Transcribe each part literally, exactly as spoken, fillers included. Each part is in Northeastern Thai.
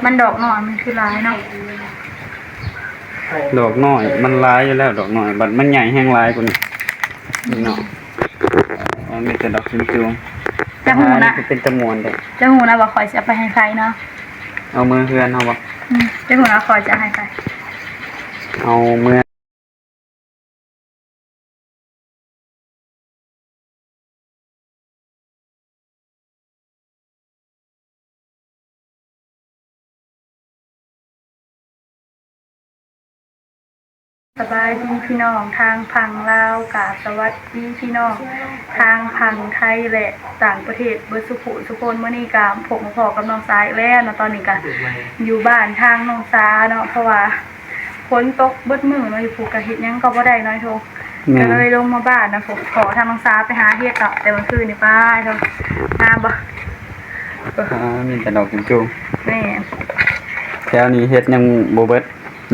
มันดอกน้อย มันคือหลายเนาะ ดอกน้อยมันหลายอยู่แล้ว ดอกน้อย บัดมันใหญ่แฮงหลายกว่านี้ นี่เนาะ มันมีแต่ดอกจุ่มๆ จะฮู้นะ แต่หานี่คือเป็นตะมวนเด้ จะฮู้นะว่าข้อยสิเอาไปให้ไผเนาะ เอาเมือเฮือนเฮาบ่ อืม จะฮู้นะข้อยจะให้ไผ เอาเมือ สบายดีพี่น้องทางฝั่งลาว กราบสวัสดีพี่น้องทางฝั่งไทยและต่างประเทศเบิดสุขุสุคน มื้อนี้ก็พบมาพ้อกับน้องสาอีกแล้วเนาะ ตอนนี้ก็อยู่บ้านทางน้องสาเนาะ เพราะว่า ฝนตกเบิดมื้อเนาะ อยู่พุ้นก็เฮ็ดหยังก็บ่ได้เนาะไอ้โท แม่น ก็เลยลงมาบ้านนะพุ้น พ้อทางน้องสาไปหาเห็ดเนาะ แต่เมื่อคืนนี่ป้าไอ้โท งามบ่ อ่า มีแต่ดอกจุ่มๆ แม่น แถวนี้เห็ดยังบ่เบิด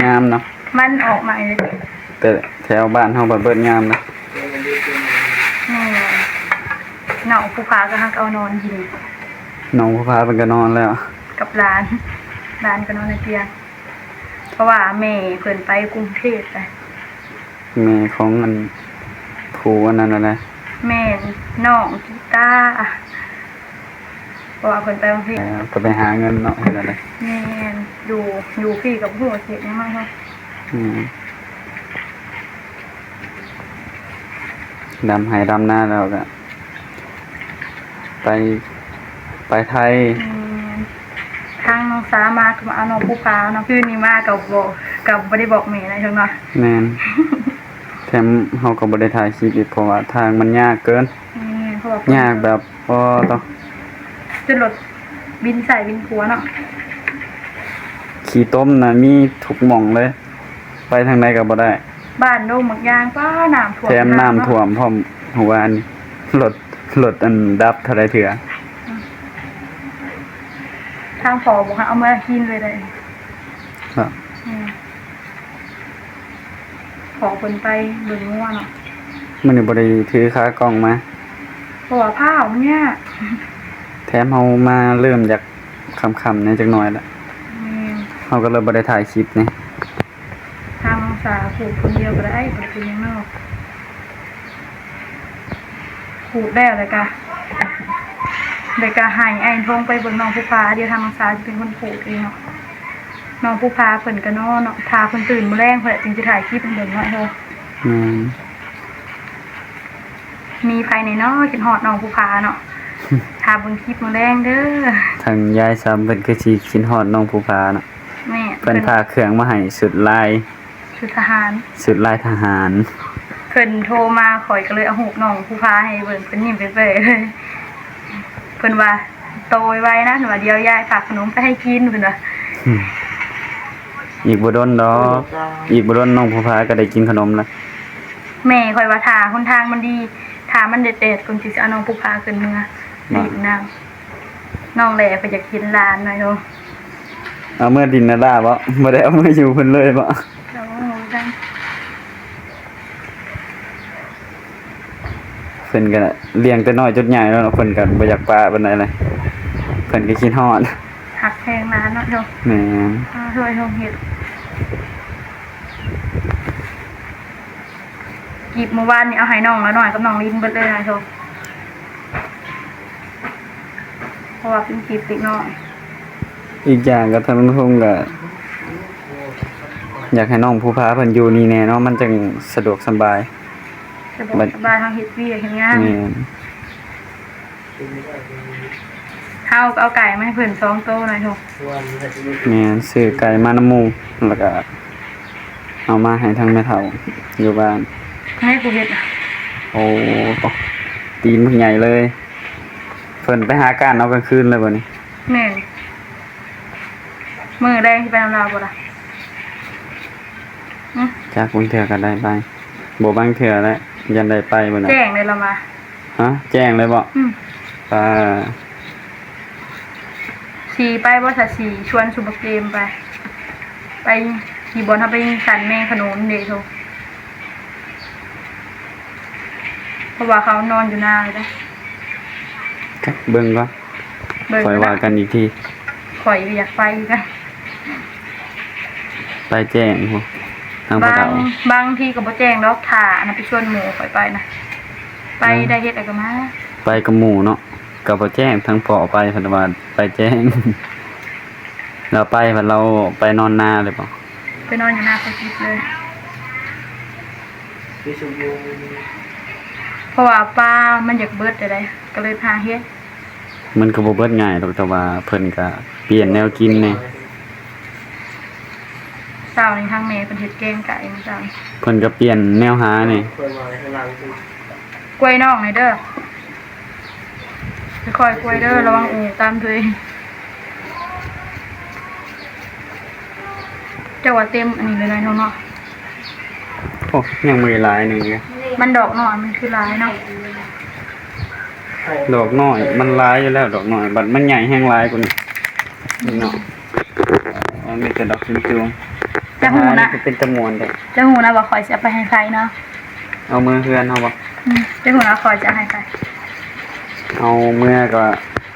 งามเนาะ มันออกใหม่เลย แต่แถวบ้านเฮาบัดเบิดงามนะ แม่น น้องภูผาก็ฮักเอานอนอยู่นี่ น้องภูผาเพิ่นก็นอนแล้ว กับหลาน หลานก็นอนในเตียง เพราะว่าแม่เพิ่นไปกรุงเทพฯไป แม่ของอันผู้อันนั้นน่ะนะ แม่น น้องกีตาร์ เพราะว่าเพิ่นไปกรุงเทพฯ เออ ก็ไปหาเงินเนาะ เฮ็ดจั่งใด แม่น อยู่ อยู่พี้ก็บ่ฮู้สิเฮ็ดหยังเนาะ อืม ดำไร่ดำนาแล้วก็ ไป ไปไทย แม่น ทางน้องสามาก็มาเอาน้องภูผาเนาะ คืนนี้มาก็บอก ก็บ่ได้บอกแม่นะเถิงเนาะ แม่น แถมเฮาก็บ่ได้ถ่ายคลิปอีก เพราะว่าทางมันยากเกิน แม่น เพราะว่าฝน ยากแบบ โอ้ ตอ จนรถบินซ้ายบินขวาเนาะ ขี้ตมน่ะมีทุกหม่องเลย ไปทางใดก็บ่ได้ บ้านดงบักยาง ป๊า น้ำท่วม แถมน้ำท่วมพร้อม เนาะ เมื่อวานนี้ รถ รถอันดับเท่าใดเทื่อ อืม ทางพ้อบอกให้เอาเมือกินเลยเด้ ครับ อืม พ้อเพิ่นไปเบิ่งงัวเนาะ มื้อนี้บ่ได้ถือขากล้องมา เพราะว่าพ้าวมันยาก แถมเฮามาเริ่มจากค่ำๆ แหน่จักหน่อยละ แม่น เฮาก็เลยบ่ได้ถ่ายคลิปนี่ ทางน้องสาปลูกคนเดียวก็ได้ บ่ได้เป็นหยังเนาะ ปลูกแล้ว แล้วก็ แล้วก็ให้อ้ายทงไปเบิ่งน้องภูผา เดี๋ยวทางน้องสาสิเป็นคนปลูกเองเนาะ น้องภูผาเพิ่นก็นอนเนาะ ถ้าเพิ่นตื่นมื้อแลงเพิ่นจึงสิถ่ายคลิปให้เบิ่งเนาะ โอ้ อืม มีไผแหน่น้อคิดฮอดน้องภูผาเนาะ ถ้าเบิ่งคลิปมื้อแลงเด้อ ทางยายซ้ำเพิ่นคือสิคิดฮอดน้องภูผาเนาะ แม่น เพิ่น เพิ่นพาเครื่องมาให้ชุดลาย ชุดทหาร ชุดลายทหาร เพิ่นโทรมาข้อยก็เลยเอารูปน้องภูผาให้เบิ่ง เพิ่นยิ้มเปื่อยๆเลย เพิ่นว่า โตไวๆนะ เพิ่นว่า เดี๋ยวยายฝากขนมไปให้กิน เพิ่นว่า อืม อีกบ่ดนดอก อีกบ่ดนน้องภูผาก็ได้กินขนมละ แม่ข้อยว่าถ้าหนทางมันดี ถ้ามันแดดๆ เพิ่นสิเอาน้องภูผาขึ้นเมือ มา เล่นน้ำ น้องแหล่เพิ่นอยากเห็นหลานหน่อยโท เอาเมือดินนาดาบ่ บ่ได้เอาเมืออยู่เพิ่นเลยบ่ เอาเมือกัน เพิ่นก็เลี้ยงแต่น้อยจนใหญ่แล้วเนาะ เพิ่นก็บ่อยากปะปานใดเลย เพิ่นก็คิดฮอด ฮักแพงหลานเนาะโท แม่น อ่า ช่วยโทเฮ็ด กีบมื้อวานนี่เอาให้น้องละน้อยกับน้องลินเบิดเลยนะโท เพราะว่าเป็นกีบเด็กน้อย อีกอย่างก็ทางลุงทงก็อยากให้น้องภูผาเพิ่นอยู่นี่แหน่เนาะ มันจั่งสะดวกสบาย สะดวก บัด สบาย เฮาเฮ็ดเวียกเฮ็ดงาน แม่น เฮาก็เอาไก่มาให้เพิ่นสองโตหน่อยโท แม่น ซื้อไก่มานำหมู่ แล้วก็เอามาให้ทางแม่เฒ่าอยู่บ้าน ให้กูเฮ็ดน่ะ โอ้ ตีนบักใหญ่เลย เพิ่นไปหาการเอากลางคืนเลยบ่นี่ แม่น มื้อแลงสิไปนำลาวบ่ล่ะ หึ จักบางเทื่อก็ได้ไป บ่บางเทื่อแหละ ยันได้ไปบ่น่ะ แจ้งเลยละมา ฮะ แจ้งเลยบ่ อืม อ่า สิไปบ่ ถ้าสิชวนซุปเปอร์เกมไป ไป สิบ่ ถ้าไปสั่นแม่ขนุนเด้โท เพราะว่าเขานอนอยู่นาเลยเด้ จักเบิ่งก่อน เบิ่ง ค่อยว่ากันอีกที ข่อยก็อยากไปคือกัน ไปแจ้งพุ้น ทางพ่อเฒ่า บาง บางทีก็บ่แจ้งดอก ถ้าอันนั้นไปชวนหมู่ข่อยไปนะ ไป อ่า ได้เฮ็ดแล้วก็มา ไปกับหมู่เนาะ ก็บ่แจ้ง ทางพ่อไปเพิ่นว่าไปแจ้ง แล้วไปเพิ่น ลาวไปนอนนาเลยบ่ ไปนอนอยู่นาเขาคิดเลย เพราะว่าปลามันอยากเบิดได้ ก็เลยพาเฮ็ด มันก็บ่เบิดง่ายดอก แต่ว่าเพิ่นก็เปลี่ยนแนวกินแหน่ เช้านี้ทางแม่เพิ่นเฮ็ดแกงไก่มื้อเช้านี้ เพิ่นก็เปลี่ยนแนวหาแหน่ กล้วยน้องนี่เด้อ ค่อยๆกล้วยเด้อ ระวังเอ่ยตามตัวเอง เจ้าว่าเต็มอันนี้เลยนะน้องเนาะ โอ้ ยังมีหลายหนึ่งอยู่ มันดอกน้อย มันคือหลายเนาะ ดอกน้อย มันหลายอยู่แล้ว ดอกน้อย บัดมันใหญ่แฮงหลายกว่านี้ นี่เนาะ มันมีแต่ดอกจุ่มๆ จะฮู้นะ แต่หานี่ก็เป็นตะมวนเด้ จะฮู้นะว่าข่อยสิเอาไปให้ไผเนาะ เอามือเฮือนเฮาบ่ อืม จะฮู้นะข่อยจะให้ไผ เอาเมือก็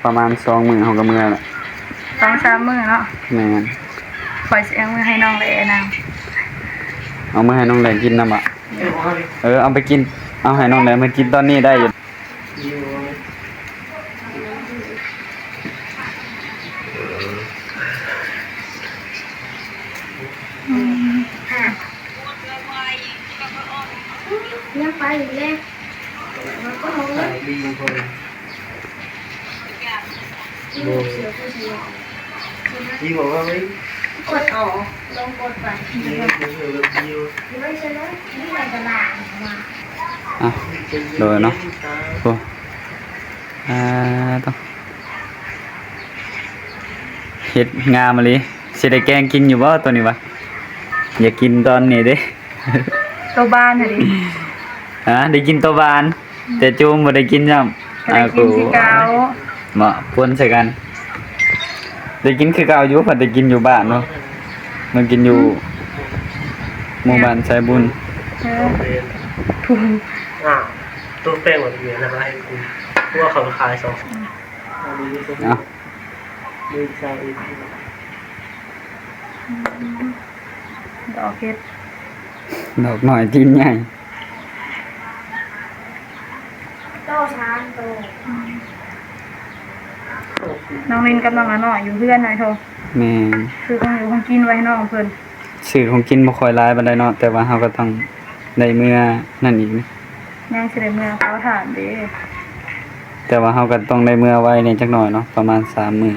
ประมาณสองมื้อเฮาก็เมือละ สองสามมื้อเนาะ แม่น ข่อยสิเอามือให้น้องแลนาง เอามือให้น้องแลกินนำบ่ เออ เอาไปกิน เอาให้น้องแลมากินตอนนี้ได้อยู่ อืม ยังไปอีกแล้ว มันก็มองแล้ว โบ พี่บอกว่าไม่ กดออก ลองกดไป ไม่ไม่ไม่ไม่ไม่ ไม่ใช่แล้ว นี่ในตลาดมา อ่ะ โดยเนาะ โอ้ อ่า ต้อง เฮ็ดงามอีหลี สิได้แกงกินอยู่บ่ตัวนี้วะ อยากกินตอนนี้เด้ ตัวบานน่ะดิ ฮะ ได้กินตัวบาน แต่จูมบ่ได้กินซ้ำ ก็ได้กินคือเก่า อ่า กู บ่ ปนใส่กัน ได้กินคือเก่าอยู่ พัดได้กินอยู่บ้านเนาะ มันกินอยู่ อืม หมู่บ้านสายบุญ เออ พุง อ่า ตัวแป้งแบบนี้นะครับ ให้คุณ เพราะว่าเขาขายสอง อืม อันนี้ก็ เอ้า หนึ่งสองอีก ดอกเห็ด ดอกน้อยตีนใหญ่ โตสามโต น้องลินกับน้องละน้อยอยู่เฮือนหน่อยโท แม่น ซื้อของอยู่ของกินไว้ให้น้องเพิ่น ซื้อของกินบ่ค่อยหลายปานใดเนาะ แต่ว่าเฮาก็ต้องได้เมือนั่นอีกนะ ยังสิได้เมือเผาถ่านเด้ แต่ว่าเฮาก็ต้องได้เมือไวแหน่จักหน่อยเนาะ ประมาณสามมื้อ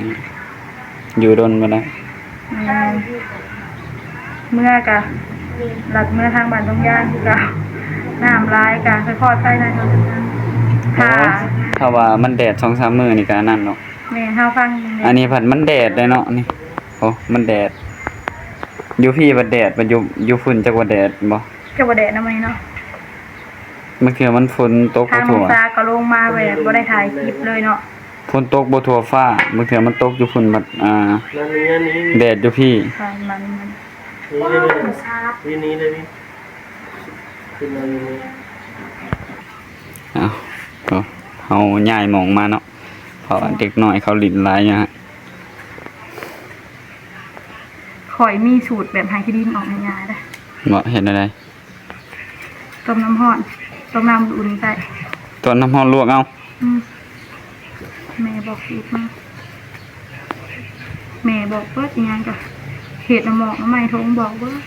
อยู่ดนบ่ได้ แม่น เมือกะลัดเมือทางบ้านดงยางคือเก่า น้ำหลายกะค่อยๆไปหน่อยเนาะ ถ้า โอ้ย ถ้าว่ามันแดดสองสามมื้อนี่ก็อันนั้นเนาะ แม่น เฮาฟัง อันนี้พัดมันแดดเลยเนาะนี่ โอ้ มันแดด อยู่พี้พัดแดด พัดอยู่ อยู่พุ้นจักว่าแดดบ่ จักว่าแดดนำมื้อนี้เนาะ บางเทื่อมันฝนตก ทาง บ่ทั่ว น้องสาก็ลงมาแบบบ่ได้ถ่ายคลิปเลยเนาะ ฝนตกบ่ทั่วฟ้า บางเทื่อมันตกอยู่พุ้นพัด อ่า นั่นนี่ อันนี้ แดดอยู่พี้ ค่ะ มัน มัน นี่เลย นี่ นี่เลย นี่ ขึ้นมานี่เลย เอ้า ก็เฮาย้ายหม่องมาเนาะ เพราะว่าเด็กน้อยเขาหลิ้นหลายอยู่ฮะ ข่อยมีสูตรแบบให้ขี้ดินออกง่ายๆเด้อ บ่เฮ็ดแนวใด ต้มน้ำร้อน ต้มน้ำอุ่นใส่ ต้มน้ำร้อนลวกเอา อืม แม่บอกสูตรมา แม่บอกเบิดอิหยังกะ เห็ดน้ำหมอกน้ำไม้ทงบอกเบิด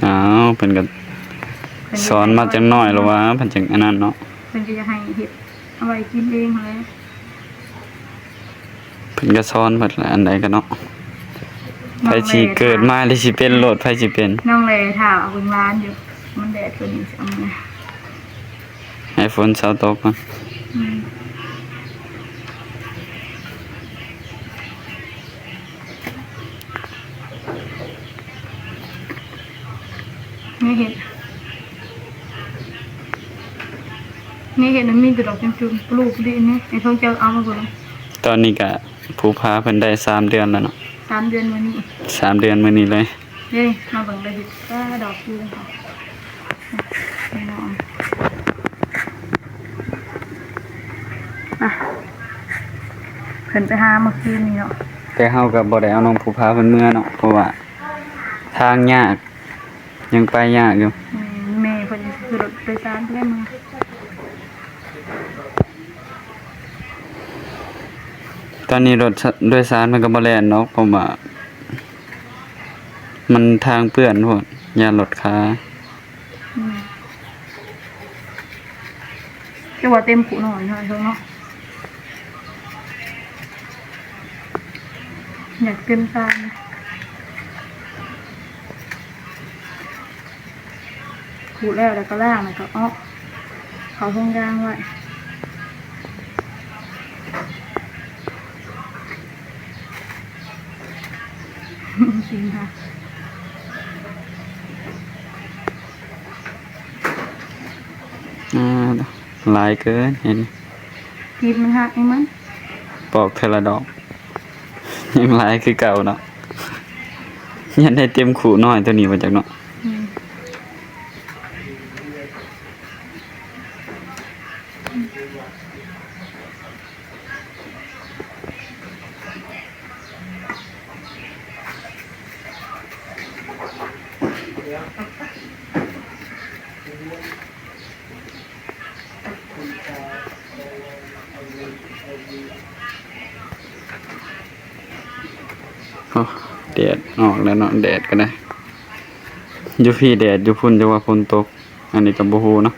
อ้าว เพิ่นก็ เพิ่นก็ สอนมาจังน้อยแล้วว่า เพิ่นจังอันนั้นเนาะ เพิ่นก็อยากให้เฮ็ดเอาไว้กินเองหั้นแหละ เพิ่นก็สอนเบิดแหละ อันใดก็เนาะ น้องแล ไผสิเกิดมาหรือสิเป็นโลด ไผสิเป็น น้องแลถ้าเอาเบิ่งร้านอยู่ มันแดดตัวนี้สิเอามา ให้ฝนเซาตกก่อน อืม นี่เห็ด นี่เห็ดมันมีแต่ดอกจุ่มๆ ปลูกดีนี่ ไอ้ทองเจ้าเอามาเบิ่ง ตอนนี้ก็ผู้พาเพิ่นได้สามเดือนแล้วเนาะ สามเดือนมื้อนี้ สามเดือนมื้อนี้เลย เด้ มาเบิ่งเลยเห็ด ก็ดอกอยู่ค่ะ พี่น้อง อ่ะ เพิ่นไปหาเมื่อคืนนี้เนาะ แต่เฮาก็บ่ได้เอาน้องภูผาเพิ่นเมือเนาะ เพราะว่าทางยาก ยังไปยากอยู่ อืม แม่เพิ่นสิซื้อรถโดยสารไปได้มื้อ ตอนนี้รถโดยสารมันก็บ่แล่นดอก เพราะว่ามันทางเปื้อนโพด ย้านรถคา อืม แต่ว่าเต็มคุน้อยหน่อยเถอะเนาะ อยากเต็มตานะ ขูดแล้ว แล้วก็ล้าง แล้วก็เอาเข้าถุงยางไว้ สิงค่ะ อ่า หลายเกิน เห็น กีบมันหักให้มัน ปอกเทื่อละดอก ยังหลายคือเก่าเนาะ ยังได้เต็มคุน้อยตัวนี้มาจากเนาะ อืม โอ้ แดดออกแล้วเนาะ แดดก็ได้ อยู่พี้แดด อยู่พุ้นจะว่าฝนตก อันนี้ก็บ่ฮู้เนาะ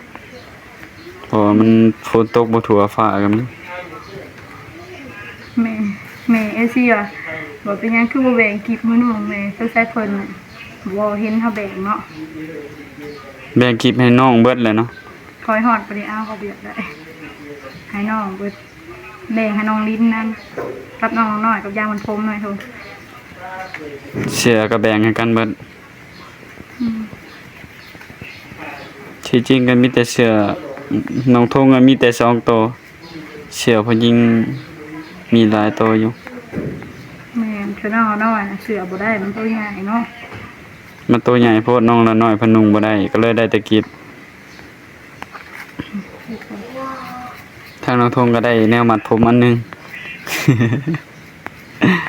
เพราะว่ามันฝนตกบ่ทั่วฟ้าก็มี แม่ แม่เอซี่ว่ะ บ่เป็นหยังคือบ่แบ่งกิฟต์มื้อน้องแม่ สงสัยเพิ่นบ่เห็นเฮาแบ่งเนาะ แบ่งกิฟต์ให้น้องเบิดเลยเนาะ คอยฮอดบ่ได้เอา เขาบ่อยากได้ ให้น้องเบิด แบ่งให้น้องลินนำ กับน้องน้อย กับยางมันผมหน่อยโท เสื้อก็แบ่งให้กันเบิด อืม ที่จริงก็มีแต่เสื้อ น้องทงก็มีแต่สองตัว เสื้อผู้หญิงมีหลายตัวอยู่ แม่น คือน้องน้อยน่ะ เสื้อบ่ได้ มันตัวใหญ่เนาะ มันตัวใหญ่โพด น้องละน้อยเพิ่นนุ่งบ่ได้ ก็เลยได้แต่กิฟต์ ทางน้องทงก็ได้แนวมัดผมอันหนึ่ง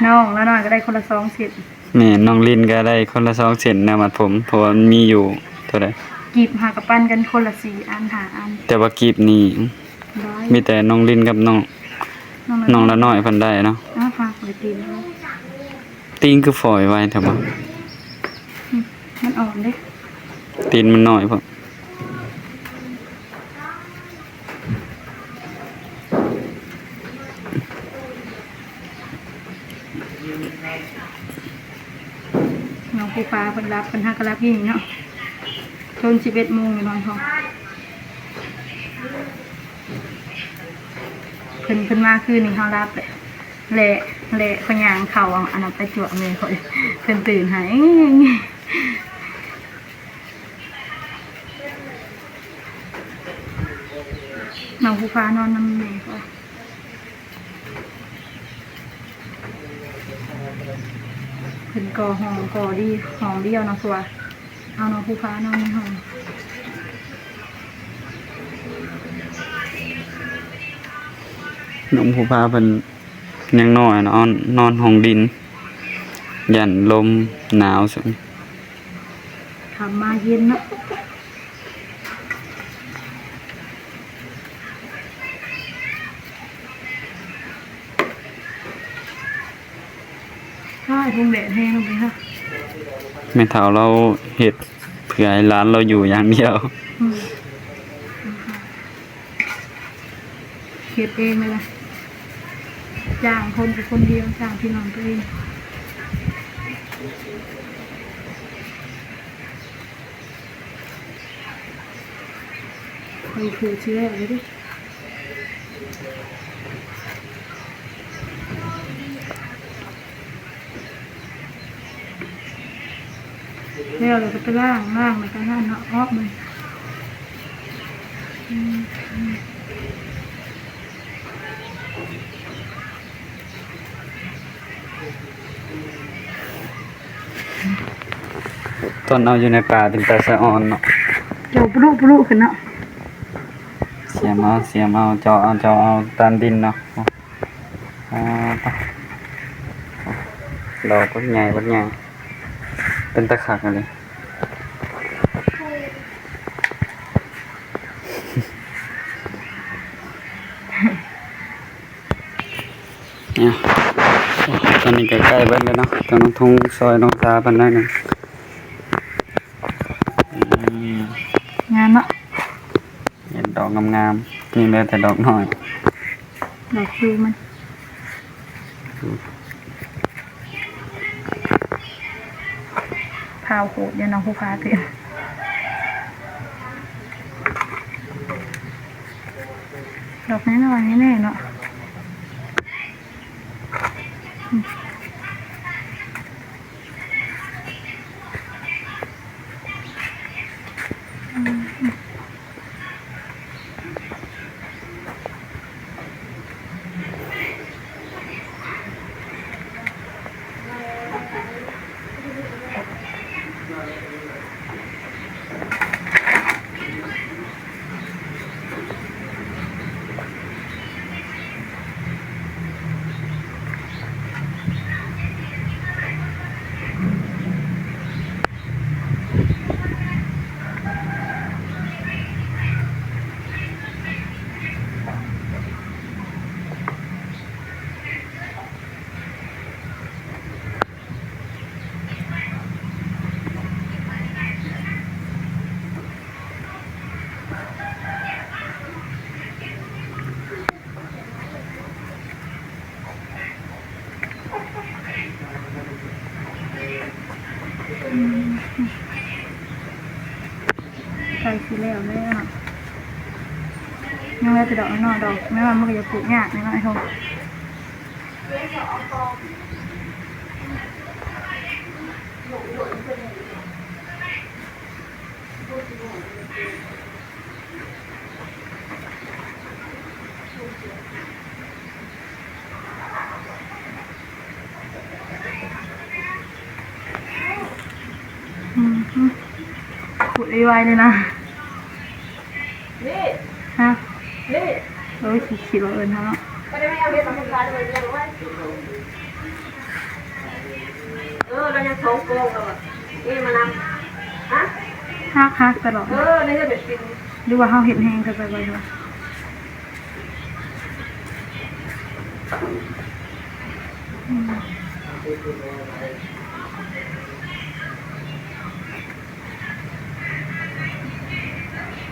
น้องละน้อยก็ได้คนละสองเส้น แม่น น้องลินก็ได้คนละสองเส้นแนวมัดผม เพราะว่ามันมีอยู่เท่าใด กิฟต์หากะปันกันคนละสี่อัน ห้าอัน แต่ว่ากิฟต์นี่ ได้ มีแต่น้องลินกับน้อง น้องละ น้องละน้อยเพิ่นได้เนาะ อ้าว ฝากไว้ตีนเอา ตีนคือฝอยไว้แท้บ่ อืม มันอ่อนเด้ ตีนมันน้อยพอ น้องภูผาเพิ่นหลับ เพิ่นหากะหลับอยู่นี่เนาะ จนสิบเอ็ดโมงอยู่นอนพอ เพิ่น เพิ่นมาคืนนี้เฮาหลับแหละ แหละ แหละ เพิ่นย่างเข้าอันนั้นไปจั่วแม่ข่อย เพิ่นตื่นให้ น้องภูผานอนนำแม่ข่อย เพิ่นก่อห้องก่อดี ห้องเดียวเนาะ เพราะว่าเอาน้องภูผานอนในห้อง น้องภูผาเพิ่นยังน้อยเนาะ นอนห้องดิน ย้านลมหนาวซั่น ค่ำมาเย็นเนาะ ใช่ คงแดดแฮงลงไปค่ะ แม่เฒ่าเราเฮ็ดเพื่อให้หลานเราอยู่อย่างเดียว อืม เฮ็ดเองเลยล่ะ จ้างคนไปคนเดียว จ้างพี่น้องตัวเอง ไปผูกเสื้อเลยดิ แล้วเราก็ไปล้าง ล้างแล้วก็นั่นเนาะ ออกมา อืม อืม ตอนเอาอยู่ในป่าเป็นตาสะออนเนาะ เจ้าปลุกปลุกขึ้นเนาะ เสียมเอา เสียมเอา เจาะเอา เจาะเอาตามดินเนาะ อ่า ไป ดอกบักใหญ่บักใหญ่ เป็นตาคักอันนี้ เนี่ย โอ้ ตอนนี้ก็ใกล้เบิดแล้วเนาะ ตอนน้องทุ่งซอยน้องสาเพิ่นหน่อยหนึ่ง อืม งามเนาะ เห็นดอกงามๆ นี่เหลือแต่ดอกน้อย ดอกคือมัน พาวโหดอยู่เนาะ ผู้พาเถื่อน ดอกน้อยๆ แน่ๆ เนาะ อืม อืม ใส่สีแล้วเลยเนาะ ยังเหลือแต่ดอกน้อยๆ ดอก แม่ว่ามันก็จะปลูกยากแน่เนาะ ไอ้ทง อืม ขุดไวๆ เลยนะ นี่ ฮะ นี่ เอ้ย สิคิดว่าเอิ้นเฮาเนาะ ก็ได้ไม่เอาเรียนมาคุณพาด้วยเรียนไว้ เออ เรายังสองโกงเราอะ นี่มานับ ฮะ ฮักฮักตลอด เออ ในเรื่องเป็นจริง หรือว่าเฮาเฮ็ดแฮงเกินไปบ่ดีวะ อืม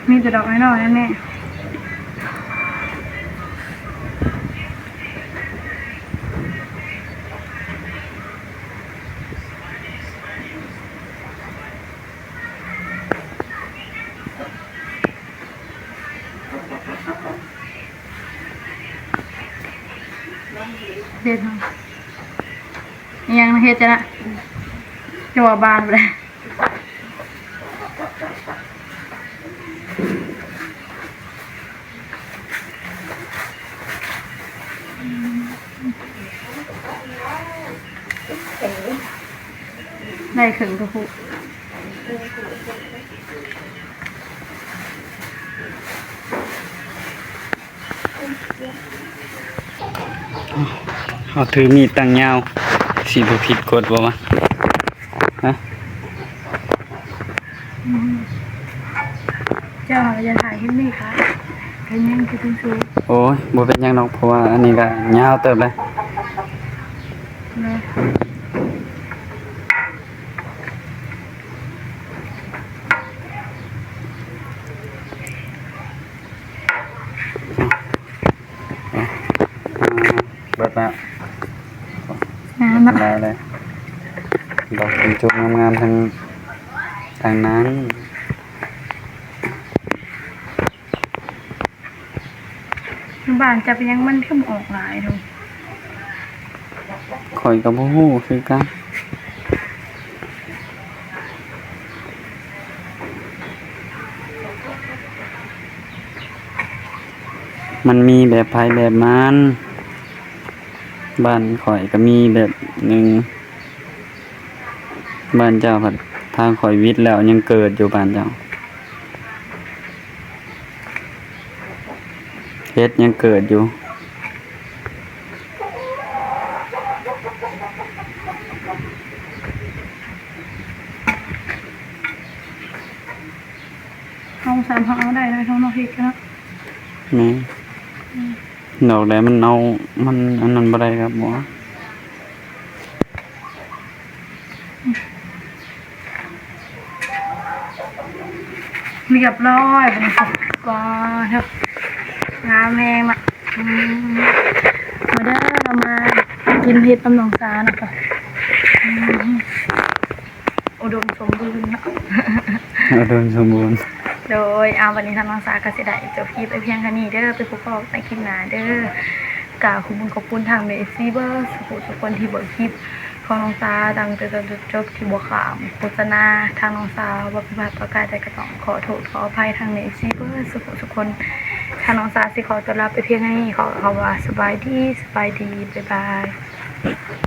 มีแต่ดอกน้อยๆ นั่นแหละ เฮ็ดหยัง อิหยังนะ เฮ็ดจ้ะนะ จะว่าบานไปเลย ได้เคิ่งกะพุ เฮาถือมีดตั้งยาว สิบ่ผิดกฎบ่วะ ฮะ อืม เจ้าอย่าถ่ายคลิปนี้ค่ะ แค่นี้คือคุณครู โอ้ย บ่เป็นหยังดอก เพราะว่าอันนี้ก็ยาวเติบเลย เนอะ อ่ะ อ่า เบิดแล้ว งามเนาะ หลายเลย ดอกเป็นจุดงามๆ ทั้ง ทั้งนั้น บ้านจะเป็นหยังมันคือบ่ออกหลายเด้อ ข้อยก็บ่ฮู้คือกัน มันมีแบบไผแบบมัน บ้านข้อยก็มีแบบหนึ่ง บ้านเจ้าพัดทางข้อยวิดแล้วยังเกิดอยู่บ้านเจ้า เห็ดยังเกิดอยู่ เอาสามพันเอาได้เลยทั้งนอกอีกนะ แม่น ดอกใดมันเอา มันอันนั้นบ่ได้ครับหมอ เรียบร้อย เป็นของกว่าเถอะ งามแฮงละ อืม มาเด้อ เรามากินเห็ดนำน้องสานะคะ อืม อุดมสมบูรณ์เนาะ อุดมสมบูรณ์ โดย เอา วันนี้ทางน้องสาก็สิได้จบคลิปไปเพียงเท่านี้เด้อ ไปพบกันในคลิปหน้าเด้อ กราบขอบคุณ ขอบคุณทางเอฟซีเบิดสุขุสุขคนที่เบิ่งคลิปของน้องสาตั้งแต่ต้นจนจบ ที่บ่ข้ามโฆษณา ทางน้องสาบ่ผิดพลาดประการใดก็ต้องขอโทษขออภัยทางเอฟซีเบิดสุขุสุขคน ทางน้องสาสิขอตัวลาไปเพียงเท่านี้ ขอกล่าวคำว่าสบายดี สบายดี บ๊ายบาย